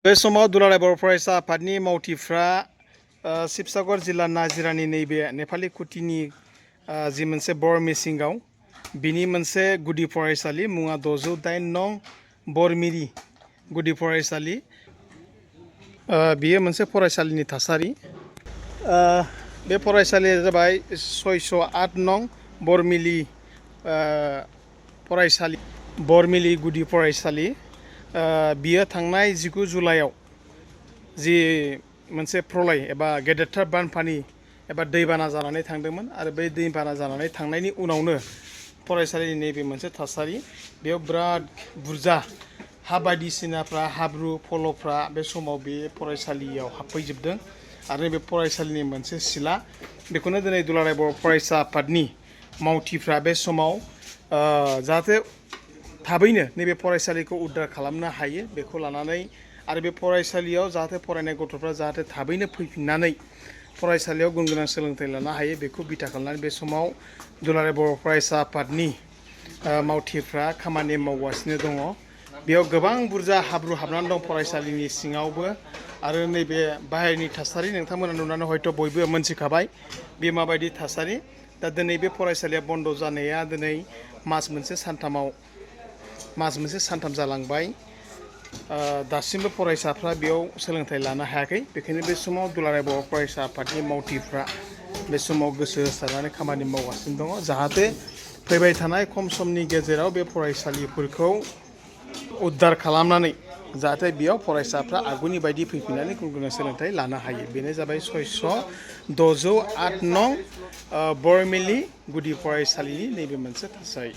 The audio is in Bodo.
बे समाव दुलाराय बर' फरायसा आफादनि मावथिफ्रा शिबसागर जिल्ला नाजिरानि नैबे नेपालि कुटिनि जि मोनसे बर' मिसिंगाव बिनि मोनसे गुदि फरायसालि मुङा 608 नं बरमिरि गुदि फरायसालि बियो मोनसे फरायसालिनि थासारि बे फरायसालिया जाबाय 608 नं बरमिलि फरायसालि बरमिलि गुदि फरायसालि बियो थांनाय 19 जुलाइआव जि मोनसे प्रलय एबा गेदेरथार बानपानी एबा दैबाना जानानै थांदोंमोन आरो बे दैबाना जानानै थांनायनि उनावनो फरायसालिनि नैबे मोनसे थासारि बेयाव बिराद बुरजा हा बायदिसिनाफ्रा हाब्रु फल'फ्रा बे समाव बे फरायसालियाव हाबफैजोबदों आरो बे फरायसालिनि मोनसे सिला बेखौनो दिनै दुलाराय बर' फरायसा आफादनि मावथिफ्रा बे समाव जाहाथे थाबैनो नैबे फरायसालिखौ उद्धार खालामनो हायो बेखौ लानानै आरो बे फरायसालियाव जाहाथे फरायनाय गथ'फ्रा जाहाथे थाबैनो फैफिननानै फरायसालियाव गुन गोनां सोलोंथाइ लानो हायो बेखौ बिथा खालामनानै बे समाव दुलाराय बर' फरायसा आफादनि मावथिफ्रा खामानि मावगासिनो दङ बेयाव गोबां बुरजा हाब्रु हाबनानै दं फरायसालिनि सिङावबो आरो नैबे बाहेरनि थासारि नोंथांमोना नुनानै हयथ' बयबो मोनथिखाबाय बे माबायदि थासारि दा दिनै बे फरायसालिया बन्द' जानाया दिनै मास मोनसे सानथाम जालांबाय दासिमबो फरायसाफ्रा बेयाव सोलोंथाइ लानो हायाखै बेखायनो बे समाव दुलाराय बर' फरायसा आफादनि मावथिफ्रा बे समाव गोसो होसारनानै खामानि मावगासिनो दङ जाहाथे फैबाय थानाय खम समनि गेजेराव बे फरायसालिफोरखौ उद्धार खालामनानै जाहाथे बेयाव फरायसाफ्रा आगुनि बायदि फैफिननानै गुन गोनां सोलोंथाइ लानो हायो बेनो जाबाय 608 नं बरमिलि गुदि फरायसालिनि नैबे मोनसे थासारि